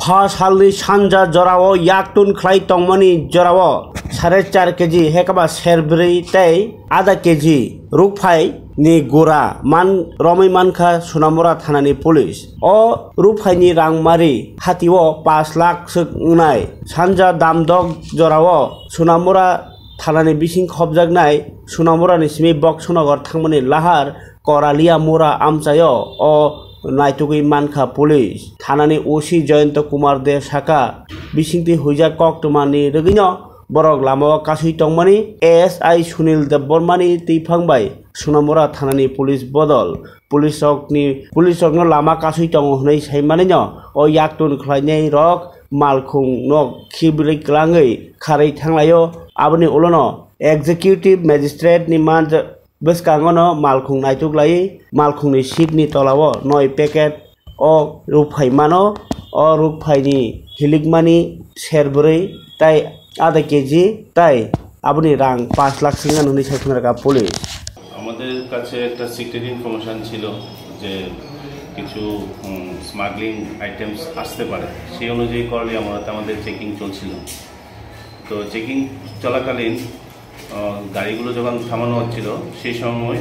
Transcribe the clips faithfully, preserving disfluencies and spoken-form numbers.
Tha salni sanja jorao yaktun khlai tongmani jorao sare char keji hekaba serbrwi tei ada keji rukphai ni gura man romwi mankha Sonamura thanani police. O rukphaini rangmari hatio pash lakh swk wngnai. Sanja damdok jorao Sonamura thanani bising khopjaknai Sonamurani simi Boksonogor thangmani lahar Koralia Mura amchaio o naitugwi mankha police. Thanani O C Jayanta Kumar De sakha, bisingtwi huijak koktwmani rwgwino borok lamao kasui tongmani A S I Sunil Debbarmani twiphang bai Sonamura thanani police bodol police rokni, police rokno lama kasui tongo hwnwi saimanino o yaktun khlainai rok malkhung no khibrwi kwlangwi kharwi thanglaio. Aboni ulono Executive Magistrate ni manja bwskango no malkhung naituk lai, malkhungni seat ni tola o noi packet o rukphai mano. O rukphaini hilikmani serbrwi tai ada keji tai aboni rang pash lakh swngna hwnwi sai khna rwkha police. আমাদের কাছে একটা secret information ছিল যে কিছু smuggling items আসতে পারে। সেই অনুযায়ী করলি আমরা, আমাদের চেকিং চলছিল। তো চেকিং চলাকালীন আহ, গাড়িগুলো যখন থামানো হচ্ছিল, সেই সময়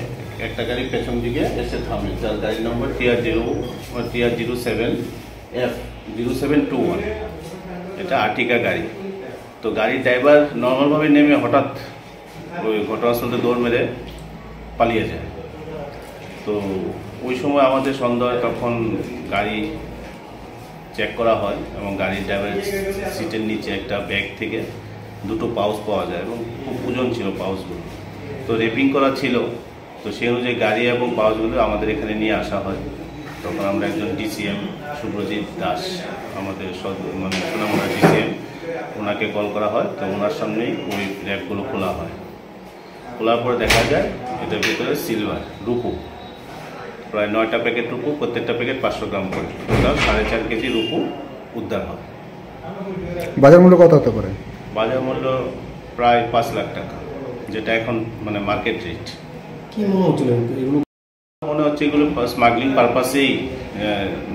একটা গাড়ি পেছন দিকে এসে থামে, যার গাড়ি number T R zero, T R zero seven F zero seven two one. এটা আর্টিকা গাড়ি। তো গাড়ির ড্রাইভার নর্মালভাবে নেমে হঠাৎ ওই ঘটনাস্থল থেকে দৌড় মেরে পালিয়ে যায়। তো ওই সময় আমাদের সন্দেহ হয়, তখন গাড়ি চেক করা হয় এবং গাড়ির ড্রাইভারের সিটের নিচে একটা ব্যাগ থেকে দুটো পাউচ পাওয়া যায় এবং খুব ওজন ছিল পাউচগুলো। তো র্যাপিং করা ছিল, তো সেই অনুযায়ী গাড়ি এবং পাউচগুলো আমাদের এখানে নিয়ে আসা হয়। তখন আমরা একজন ডিসিএম সুব্রজিৎ দাস, আমাদের সদ-, মানে সুনামুড়া ডিসিএম, ওনাকে কল করা হয়। তো ওনার সামনেই ওই র্যাকগুলো খোলা হয়। খোলার পরে দেখা যায় এটার ভিতরে সিলভার, রূপো, প্রায় নয়টা প্যাকেট রূপো, প্রত্যেকটা প্যাকেট পাঁচশো গ্রাম করে, টোটাল সাড়ে চার কেজি রূপো উদ্ধার হয়। বাজার মূল্য কত হতে পারে? বাজার মূল্য প্রায় পাঁচ লাখ টাকা, যেটা এখন মানে মার্কেট রেট। কি মনে হচ্ছিল এগুলো? মনে হচ্ছে এগুলো স্মাগলিং পারপাসেই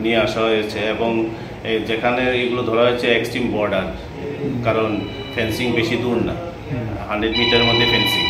নিয়ে আসা হয়েছে এবং এই যেখানে এগুলো ধরা হয়েছে এক্সট্রিম বর্ডার, কারণ ফেন্সিং বেশি দূর না, হান্ড্রেড মিটারের মধ্যে ফেন্সিং।